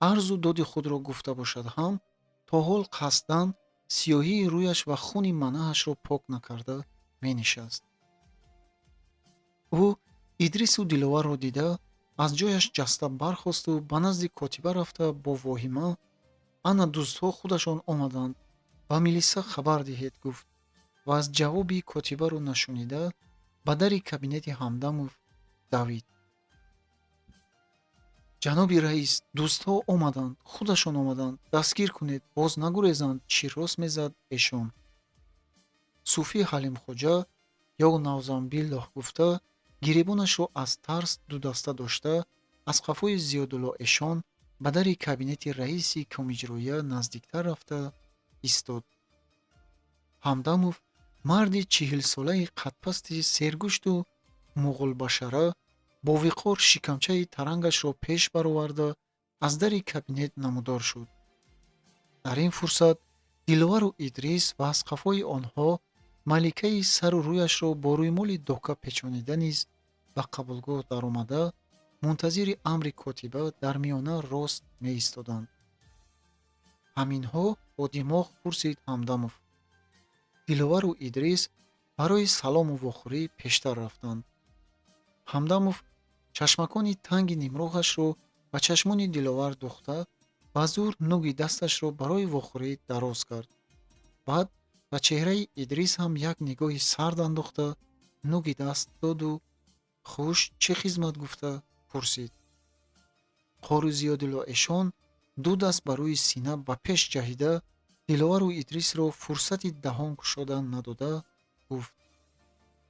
арзу доди худро гуфта бошад ҳам, то ҳол қасдан сиёҳии рӯяш ва хуни манаҳашро пок накарда Менишаст. Ӯ Идрису Диловарро дида, аз ҷояш ҷаста бархосту ба назди котиба рафта, бо воҳима: «Ана дуздҳо худашон омаданд, ба милиса хабар диҳед», гуфт ва аз ҷавоби котибаро нашунида, ба дари кабинети Ҳамдамов давид. «Ҷаноби раис, дуздҳо омаданд, худашон омаданд, дастгир кунед, боз нагурезанд», чирос мезад эшон. Суфӣ Ҳалимхоҷа ё навзамбиллоҳ гуфта, гиребонашро аз тарс дудаста дошта, аз қафои Зиёдулло эшон ба дари кабинети раиси Комиҷроия наздиктар рафта истод. Ҳамдамов, марди 40-солаи қадпасти сергӯшту муғулбашара, бовиқор шикамчаи тарангашро пеш бароварда, аз дари кабинет намудор шуд. Дар ин фурсат Диловару Идрис ва аз қафои онҳо Маликаи сару рӯяшро бо рӯймоли дока печонида низ ба қабулгоҳ даромада, мунтазири амри котиба дар миёна рост меистоданд. «Ҳаминҳо?» — бо димоғ пурсид Ҳамдамов. Диловару Идрис барои салому вохӯрӣ пештар рафтанд. Ҳамдамов чашмакони танги нимроҳашро ба чашмони Диловар духта, ба зур нуги дасташро барои вохӯрӣ дароз кард. Баъд ба чеҳраи Идрис ҳам як нигоҳи сард андохта, нуги даст доду, «Хуш, чӣ хизмат?» гуфта пурсид. Қори Зиёдулло эшон ду даст ба рӯи сина ба пеш ҷаҳида, Диловару Идрисро фурсати даҳон кушодан надода, гуфт: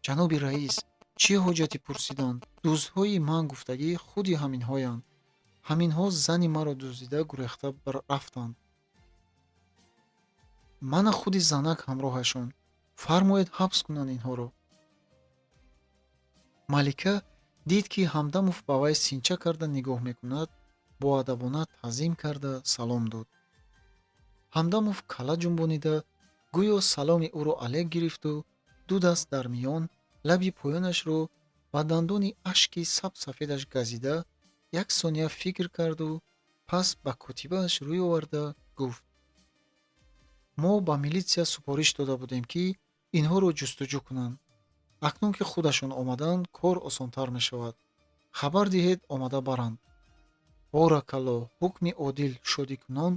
«Ҷаноби раис, чӣ ҳоҷати пурсидан? Дуздҳои ман гуфтагӣ худи ҳаминҳоянд. Ҳаминҳо зани маро дуздида гурехта рафтанд. Мана худи занак ҳамроҳашон. Фармоед, ҳабс кунанд инҳоро». Малика дид, ки Ҳамдамов ба вай синча карда нигоҳ мекунад, боадабона таъзим карда салом дод. Ҳамдамов калла ҷунбонида, гӯё саломи ӯро алек гирифту, ду даст дар миён, лаби поёнашро ба дандони ашки сабсафедаш газида, як сония фикр карду, пас ба котибааш рӯй оварда гуфт: «Мо ба милитсия супориш дода будем, ки инҳоро ҷустуҷӯ кунанд. Акнун ки худашон омаданд, кор осонтар мешавад. Хабар диҳед, омада баранд». «Боракалло, ҳукми одил», шодикунон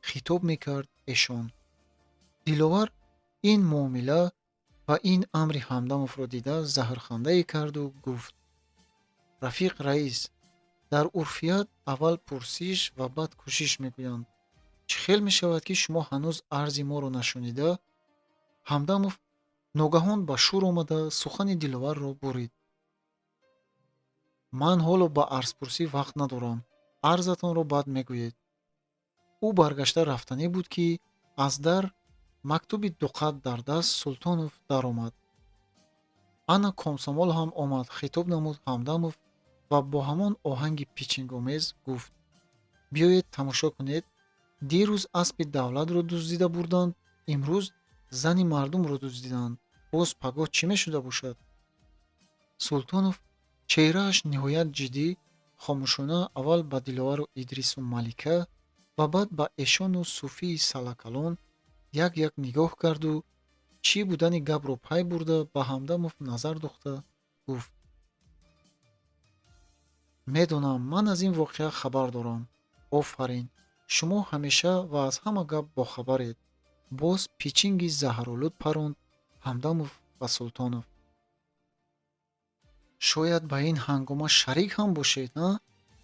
хитоб мекард эшон. Диловар ин муомила ва ин амри Ҳамдамовро дида, заҳрхандае карду гуфт: «Рафиқ раис, дар урфият аввал пурсиш ва баъд кӯшиш мегӯянд. Чӣ хел мешавад, ки шумо ҳанӯз арзи моро нашунида?» Ҳамдамов ногаҳон ба шӯр омада, сухани Диловарро бурид: «Ман ҳоло ба арзпурсӣ вақт надорам. Арзатонро баъд мегӯед». Ӯ баргашта рафтанӣ буд, ки аз дар, мактуби дуқат дар даст, Султонов даромад. «Ана комсомол ҳам омад», хитоб намуд Ҳамдамов ва бо ҳамон оҳанги пичингомез гуфт: «Биёед, тамошо кунед. Дирӯз аспи давлатро дуздида бурданд, имрӯз зани мардумро дуздиданд. Боз пагоҳ чӣ мешуда бошад?» Султонов, чеҳрааш ниҳоят ҷиддӣ, хомӯшона аввал ба Диловару Идрису Малика ва баъд ба эшону суфии салакалон як як нигоҳ карду, чӣ будани гапро пай бурда, ба Ҳамдамов назар духта гуфт: «Медонам, ман аз ин воқеа хабар дорам. Офарин, шумо ҳамеша ва аз ҳама гап бохабаред», боз пичинги заҳролуд паронд Ҳамдамов ба Султонов. «Шояд ба ин ҳангома шарик ҳам бошед, а?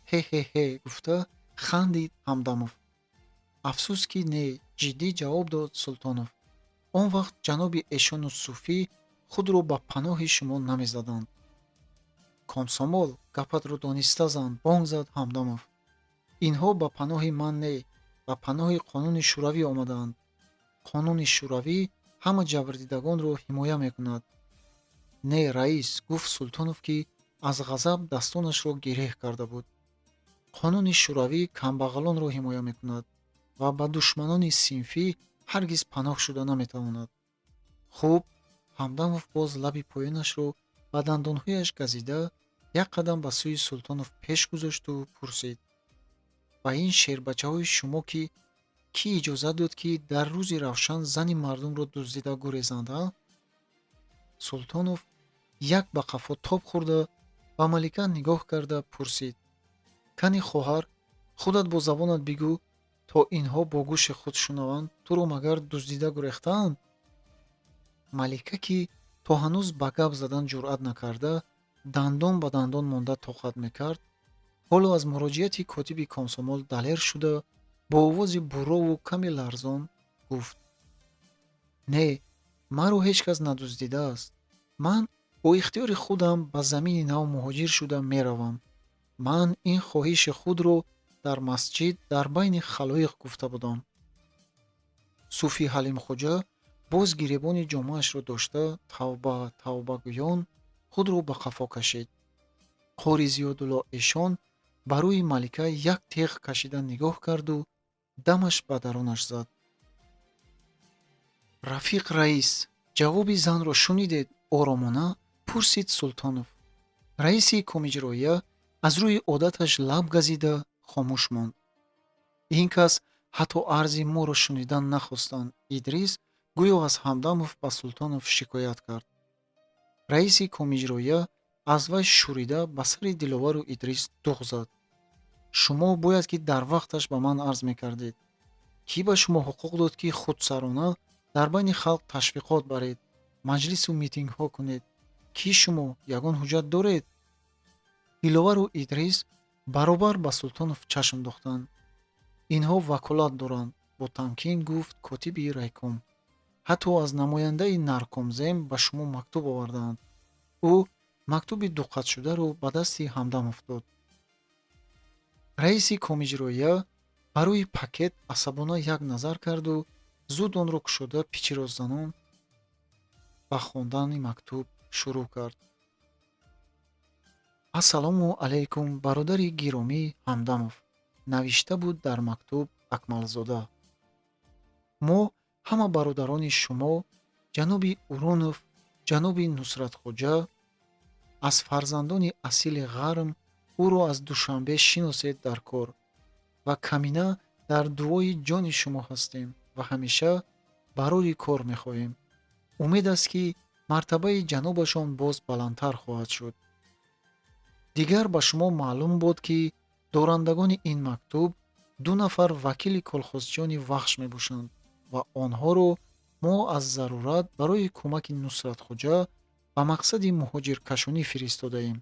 Ҳе-ҳе-ҳе», гуфта хандид Ҳамдамов. «Афсӯс, ки не», ҷиддӣ ҷавоб дод Султонов. «Он вақт ҷаноби эшону суфӣ худро ба паноҳи шумо намезаданд». «Комсомол, гапатро дониста зан», бонг зад Ҳамдамов. «Инҳо ба паноҳи ман не, ба паноҳи қонуни шӯравӣ омадаанд. Қонуни шӯравӣ ҳама ҷабрдидагонро ҳимоя мекунад». «Не, раис», гуфт Султонов, ки аз ғазаб дастонашро гиреҳ карда буд. «Қонуни шӯравӣ камбағалонро ҳимоя мекунад ва ба душманони синфӣ ҳаргиз паноҳ шуда наметавонад». «Хуб». Ҳамдамов боз лаби поёнашро ба дандонҳояш газида, як қадам ба сӯи Султонов пеш гузошту пурсид: «Ба ин шербачаҳои шумо кӣ иҷозат дод, ки дар рӯзи равшан зани мардумро дуздида гурезанд, а?» Султонов як ба қафо тоб хӯрда, ба Малика нигоҳ карда пурсид: «Кани, хоҳар, худат бо забонат бигӯ, то инҳо бо гӯши худ шунаванд, туро магар дуздида гурехтаанд?» Малика, ки то ҳанӯз ба гап задан ҷуръат накарда, дандон ба дандон монда тоқат мекард, ҳоло аз муроҷиати котиби комсомол далер шуда, бо овози буррову каме ларзон гуфт: «Не, маро ҳеҷ кас надуздидааст. Ман бо ихтиёри худам ба замини нав муҳоҷир шуда меравам. Ман ин хоҳиши худро дар масҷид дар байни халоиқ гуфта будам». Суфӣ Ҳалимхоҷа боз гиребони ҷомаашро дошта, тавба, тавба гӯён худро ба қафо кашид. Қори Зиёдулло Эшон ба рӯи Малика як теғ кашида нигоҳ карду дамаш ба дарунаш зад. «Рафиқ раис, ҷавоби занро шунидед?» — оромона пурсид Султонов. Раиси комиҷроия аз рӯи одаташ лаб газида хомӯш монд. «Ин кас ҳатто арзи моро шунидан нахостанд, Идрис гӯё аз Ҳамдамов ба Султонов шикоят кард. Раиси комиҷроия аз вай шӯрида ба сари Диловару Идрис дуғ зад: «Шумо бояд ки дар вақташ ба ман арз мекардед. Кӣ ба шумо ҳуқуқ дод, ки худсарона дар байни халқ ташвиқот баред, маҷлису митингҳо кунед? Кӣ шумо? Ягон ҳуҷҷат доред?» Диловару Идрис баробар ба Султонов чашм духтанд. «Инҳо ваколат доранд», — бо тамкин гуфт котиби райком. «Ҳатто аз намояндаи наркомзем ба шумо мактуб овардаанд». Ӯ мактуби дуқатшударо ба дасти Ҳамдамов дод. Раиси комиҷроия ба рӯи пакет асабона як назар карду зуд онро кушода, пичирросзанон ба хондани мактуб шурӯъ кард. «Ассалому алайкум, бародари гиромӣ Ҳамдамов», — навишта буд дар мактуб Акмалзода. «Мо ҳама бародарони шумо, ҷаноби Урунов, ҷаноби Нусратхоҷа, аз фарзандони асили Ғарм, ӯро аз Душанбе шиносед дар кор ва камина дар дуои ҷони шумо ҳастем ва ҳамеша барори кор мехоҳем. Умед аст, ки мартабаи ҷанобашон боз баландтар хоҳад шуд. Дигар ба шумо маълум буд, ки дорандагони ин мактуб ду нафар вакили колхозчиёни Вахш мебошанд ва онҳоро мо аз зарурат барои кӯмаки Нусратхоҷа ба мақсади муҳоҷиркашонӣ фиристодаем.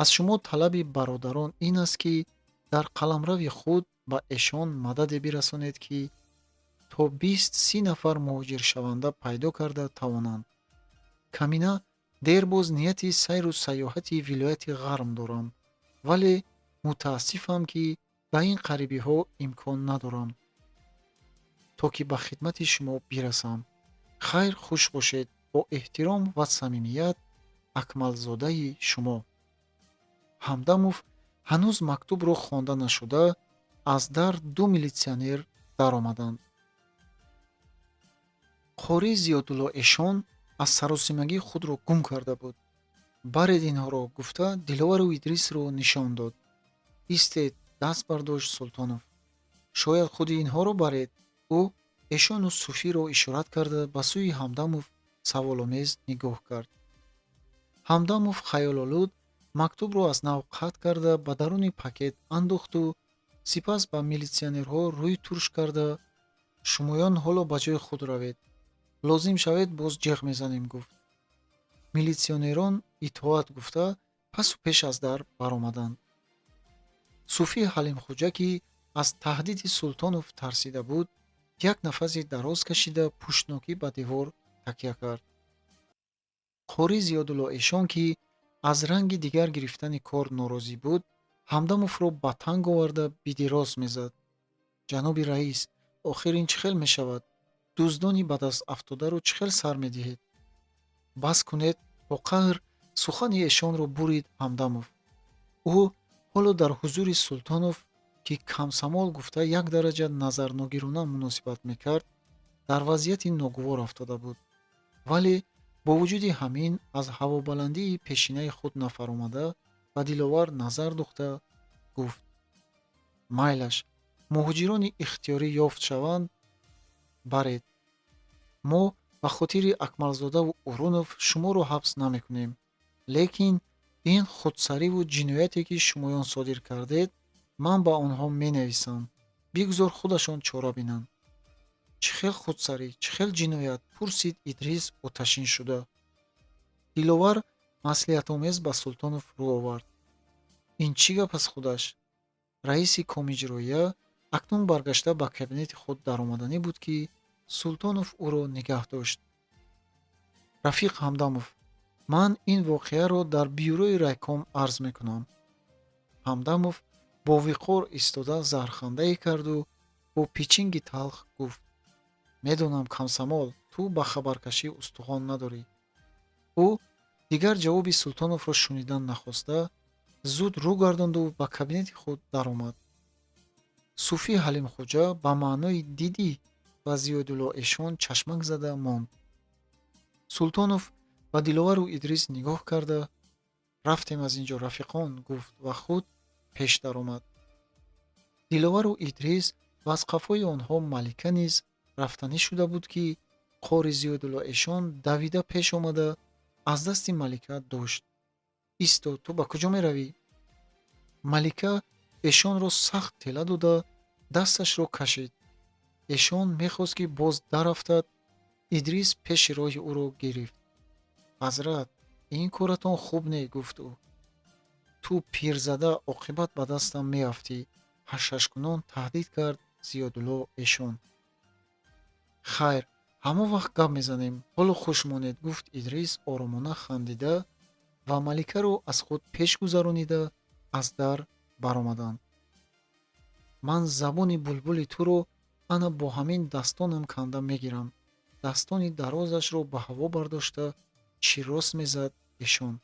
Аз шумо талаби бародарон ин аст, ки дар қаламрави худ ба эшон мададе бирасонед, ки то 20-30 нафар муҳоҷиршаванда пайдо карда тавонанд. Камина дербоз нияти сайру сайёҳати вилояти Ғарм дорам, вале мутаассифам, ки ба ин қарибиҳо имкон надорам, то ки ба хидмати шумо бирасам. Хайр, хуш бошед. Бо эҳтиром ва самимият, Акмалзодаи шумо». Ҳамдамов ҳанӯз мактубро хонда нашуда, аз дар ду милитсионер даромаданд. Қорӣ Зиёдулло Эшон аз саросимагӣ худро гум карда буд. «Баред инҳоро», — гуфта, Диловару Идрисро нишон дод. «Истед», — даст бардошт Султонов. «Шояд худи инҳоро баред?» Ӯ Эшону Суфиро ишорат карда, ба сӯи Ҳамдамов саволомез нигоҳ кард. Ҳамдамов хаёлолуд мактубро аз нав қатъ карда, ба даруни пакет андохту сипас ба милитсионерҳо рӯй турш карда: «Шумоён ҳоло ба ҷои худ равед, лозим шавед, боз ҷеғ мезанем», — гуфт. Милитсионерон итоат гуфта, пасу пеш аз дар баромаданд. Суфӣ Ҳалимхоҷа, ки аз таҳдиди Султонов тарсида буд, як нафаси дароз кашида, пуштнокӣ ба девор такя кард. Қорӣ Зиёдулло Эшон, ки аз ранги дигар гирифтани кор норозӣ буд, Ҳамдамовро ба танг оварда бидирост мезад: «Ҷаноби раис, охир ин чӣ хел мешавад? Дуздони ба даст афтодаро чӣ хел сар медиҳед?» «Бас кунед», — бо қаҳр сухани эшонро бурид Ҳамдамов. Ӯ ҳоло дар ҳузури Султонов, ки комсомол гуфта як дараҷа назарногирона муносибат мекард, дар вазъияти ногувор афтода буд, вале бо вуҷуди ҳамин аз ҳавобаландии пешинаи худ нафаромада, ба Диловар назар духта гуфт: «Майлаш, муҳоҷирони ихтиёрӣ ёфт шаванд, баред. Мо Ба хотири Акмалзодаву Урунов шуморо ҳабс намекунем. Лекин ин худсариву ҷинояте, ки шумоён содир кардед, ман ба онҳо менависам. Бигзор худашон чора бинанд. Чӣ хел худсарӣ, чӣ хел ҷиноят? Пурсид Идрис оташин шуда. Диловар маслиҳатомез ба Султонов рӯ овард. Ин чӣ гап аст худаш? Раиси Комиҷроия акнун баргашта ба кабинети худ даромаданӣ буд, ки Султонов ӯро нигаҳ дошт. Рафиқ Ҳамдамов, ман ин воқеаро дар бюрои райком арз мекунам. Ҳамдамов бо виқор истода заҳрхандае карду бо пичинги талх гуфт: «Медонам, комсомол, ту ба хабаркашӣ устухон надорӣ». Ӯ дигар ҷавоби Султоновро шунидан нахоста, зуд рӯ гардонду ба кабинети худ даромад. Суфӣ Ҳалимхоҷа ба маънои «дидӣ» ба Зиёдулло Эшон чашмак зада монд. Султонов ба Диловару Идрис нигоҳ карда: «Рафтем аз ин ҷо, рафиқон», гуфт ва худ пеш даромад. Диловару Идрис ва аз қафои онҳо Малика низ рафтанӣ шуда буд, ки қори Зиёдулло Эшон давида пеш омада, аз дасти Малика дошт. «Исто, ту ба куҷо меравӣ?» Малика Эшонро сахт тела дода, дасташро кашид. Эшон мехост, ки боз дарафтад. Идрис пеши роҳи ӯро гирифт. «Ҳазрат, ин коратон хуб не», гуфт ӯ. «Ту пирзада оқибат ба дастам меафтӣ», ҳашҳашкунон таҳдид кард Зиёдулло Эшон. «Хайр, ҳамон вақт гап мезанем, ҳоло хуш монед», гуфт Идрис оромона хандида ва Маликаро аз худ пеш гузаронида, аз дар баромаданд. «Ман забони булбули туро ана бо ҳамин дастонам канда мегирам», дастони дарозашро ба ҳаво бардошта чирос мезад Эшон.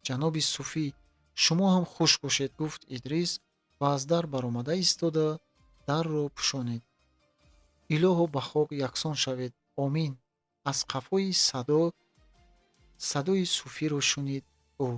«Ҷаноби суфӣ, шумо ҳам хуш бошед», гуфт Идрис ва аз дар баромада истода, дарро пӯшонид. «Илоҳо, ба хок яксон шавед, омин», аз қафои садо садои суфиро шунид ӯ.